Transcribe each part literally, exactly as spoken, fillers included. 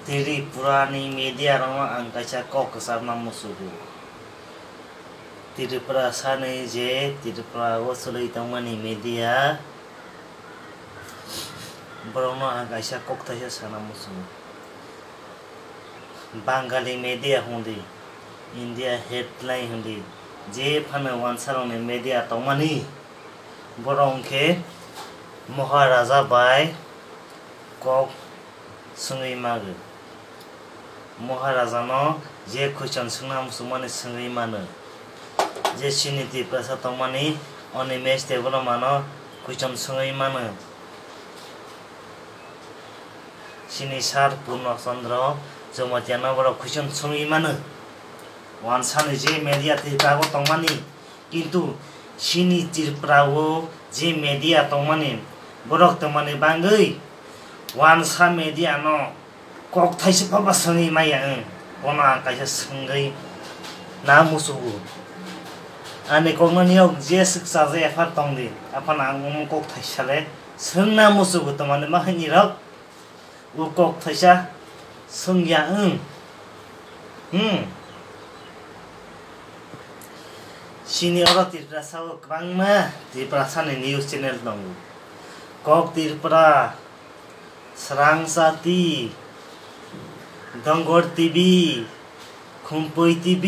Tripura ni media rokno ang kaisa kok kwcharna muchugo. Tripura sani je Tripura o chwlwi tongmani media, borokno ang kaisa kok thaisa sana muchugo. Bangali media hwndi, India headline hwndi, je phano wansarokni media tongmani, borok hwnkhe Maharaja bai kok swngwi mago. Maharajano je question swngna muchungmani swngwi mano. Je chini Tiprasa tongmani Animesh Debbarmano question swngwi mano. Chini sir Purno Chandra Jamatia no borok question swngwi mano. Wansani je media Tripura o tongmani, kintu chini Tripura o je media tongmani, borok tongmani bangwi wansa media no kok thaisa pha ba swngwi maya wng, bono ang kaisa swngwi na muchugo. Ani kokno niyok je swk chaja ephar tongdi, aphano ang omo kok thaisa le swngna muchugo, tongmani ma hinwi rok o kok thaisa swngya wng. Hmm. Chini oro Tiprasa o kwbangma Tiprasa ni news channel tongo. Kok Tripura, Srang Chati, Dongor T V, Khumpui T V,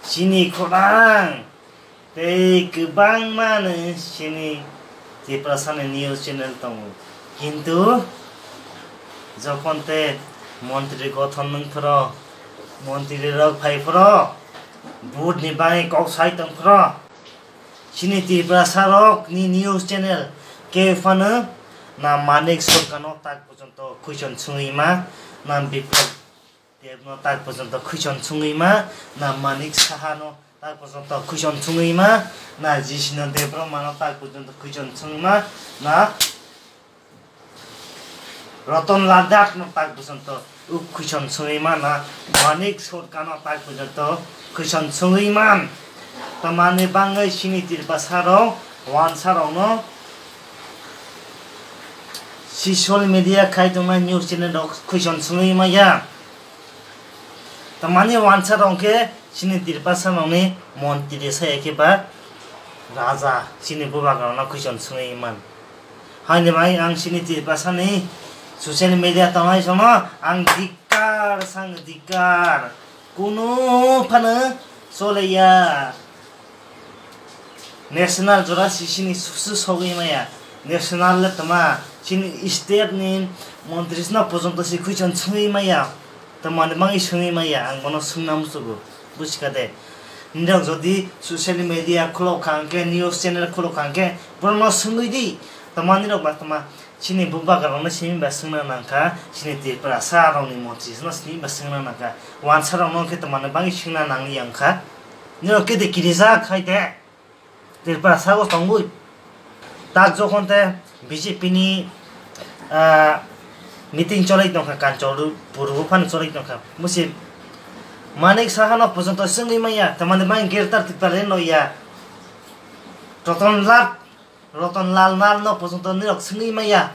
Chini Khorang, tei kwbangma ni chini Tiprasa ni news channel tongo. Kintu jokhon te montri gothon wng phoro, montri rok phai phoro, vote ni bagwi kok sai tong phoro, chini Tiprasa rok ni news channel khe phano na Manik Sorkar no tak porjonto question swngwi ma, na Biplab Deb no tak porjonto question swngwi ma, na Manik Saha no tak porjonto question swngwi ma, na Jisino Debbarma no tak porjonto question swngwi ma, na Ratan Lal Das no tak porjonto o question swngwi ma, na Manik Sorkar no tak porjonto question swngwi man. Tamani bangwi chini Tiprasa rok wansa rok no social media khai tongnai news channel rok question swngwi maya. Tamani wansa rok khe chini Tiprasa rokni montri saya khe ba raja chini bubagra rokno question swngwi man. Haini bai ang chini Tiprasa ni social media tongnai sono ang dik Dik kar, sang dik kar. Kunu phano chole ya. National jora si chini susu sogwi maya. National le tama chini state ni montri no porjonto si question swngwi maya. Tamani mangi swngwi maya. Ang bono swngna muchugo. Buchika de. Nirok jodi social media khulok kha hwnkhe, news channel khulok kha hwnkhe, borokno swngwi di. Tamani rok ba tama. Chini bubagra rokno simi ba swngna nangkha, chini Tiprasa rokni montri no simi ba swngna nangkha. Wansa rokno khe tamani bagwi swngna nangya wngkha. Nirok kede kirijak hai de. Tiprasa o tongwi. Tak jokhon te B J P ni, ah, meeting cholai tongkha, Kanchanpur o phano cholai tongkha. Musi Manik Saha no porjonto swngwi manya, tamani bagwi Greater Tipraland no ya. Ratan Lal Ratan Lal Mal no porjonto nirok swngwi maya.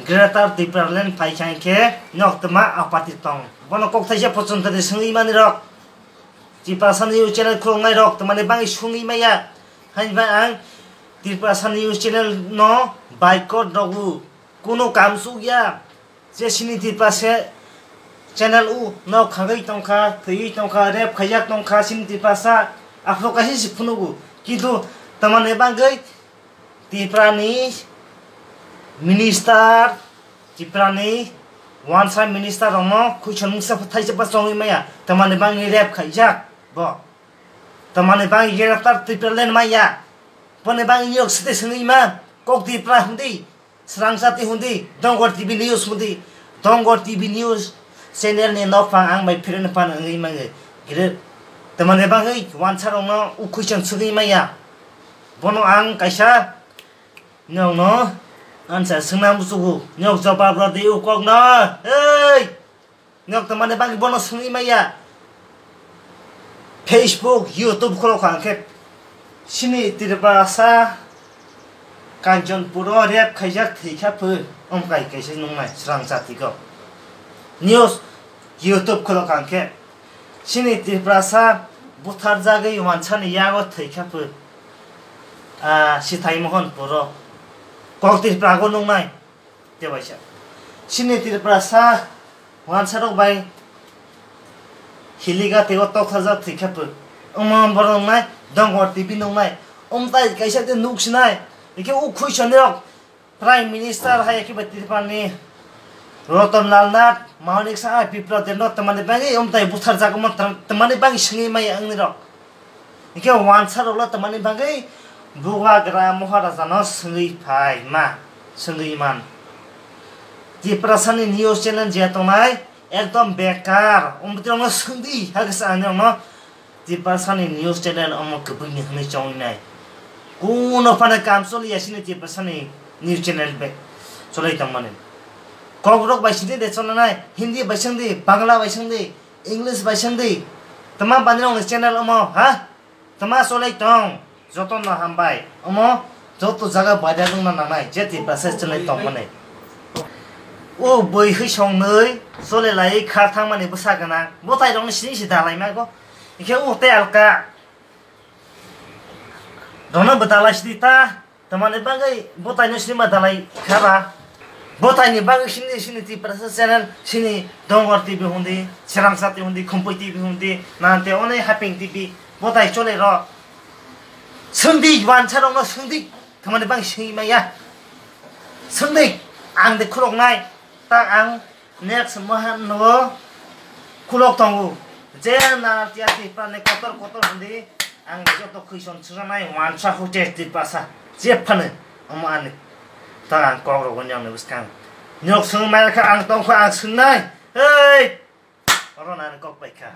Greater Tipraland phai kha hinkhe nok tma apati tong. Bono kok thaisa porjonto de swngwi mani rok. Tiprasa news channel khuloknai rok tmani bagwi swngwi maya. Haini bai ang Tiprasa news channel no boycott rogo. Kunu kam suk ya. Je chini Tiprasa channel o nok khagwi tongkha, thwiwi tongkha, rape khaijak tongkha chini Tiprasa, aphuru kaisa se phunugo. Kintu tamani bagwi Tripura ni minister, Tripura ni wansa minister rokno question mungsa thaisa pa chongwi maya, tamani bagwi rape khaijak bo. Tamani bagwi Greater Tipraland maya. Boni bagwi yok site swngwi ma, kok Tripura hwndi. Srang Chati hwndi, Dongor T V News hwndi, Dongor T V News channel ni nokphang ang bai friend phan wngwi mangwi. Gre-, tamani bagwi wansa rokno o question swngwi maya. Bono ang kaisa nokno answer swngna muchugo. Nok jawab rw di o kokno. Hey! Nok tongmani bagwi bono swngwi maya. Facebook, YouTube khulokha hwnkhe chini Tiprasa Kanchanpuro rape khaijak thwikha pho. Omkai kaisa nungnai srang jati kok. News YouTube khulok ang khe. Chini Tiprasa butharjagwi wansani yago thwi kha phu. Ah, Sithai Mohon puro. Kok Tiprago nungnai. Tebaisa. Chini Tiprasa wansarok bai hiliga teibo tokthajak thwi kha phu. Omo borok nungnai, Dongor T V nungnai. Omtai kaisa de nuk sinai. Ike u khuisanirok Prime Minister hai khe bai Tripurani Ratan Lal Nath, Mahonik Saha, Biplab Deb no twmani bagwi omtai butharjak omo twmani bagwi swngwi maya wngni rok. Hingkhe wansa rok lo twmani bagwi bubagra Maharaja no swngwi phai ma, swngwi man. Tiprasani news channel je tongnai ekdom bekar, omtwi rok no swngdi hakhe sa ani rok no. Tiprasani news channel omo kwbwini hwnwi chongnai. Kuno phano kam choliya sini Tiprasani news channel be cholai tongmani. Kokrok bai sini de chonanai, Hindi bai singdi, Bangla bai singdi, English bai singdi. Tama bani rokni channel omo, ha? Tama cholai tong, jotono hambai. Omo joto jaga baida nungna nangnai, je Tiprasa channel tongmani. O bui hwi songnwi chole lai kha thangmani bwsa gwnang. Bwtai rokni sini si dalai mago. Hingkhe o tei alka. Rono bwtalai sidi ta. Tamani bagwi bwtaino sini ma dalai kha ba. Bwtaini bagwi sini sini Tiprasa channel sini Dongor T V hundi, Srangsa T V hundi, Khumpui T V hundi, nante one Haping T V. Bwtai chole ro. Swngdi wansa rokno swngdi. Tamani bagwi swngwi maya. Swngdi ang de khuloknai. Ta ang Next mahan no khulok tongo. Je na tiya Tiprani kotor kotor hindi ang joto khuison suranai wansa hote Tiprasa. Je phano omo ani. Ta ang kok rogo nyang ni bwskang. Nyok swng mai kha ang tong kha ang swngnai. Hei! Oro na ani kok pai kha.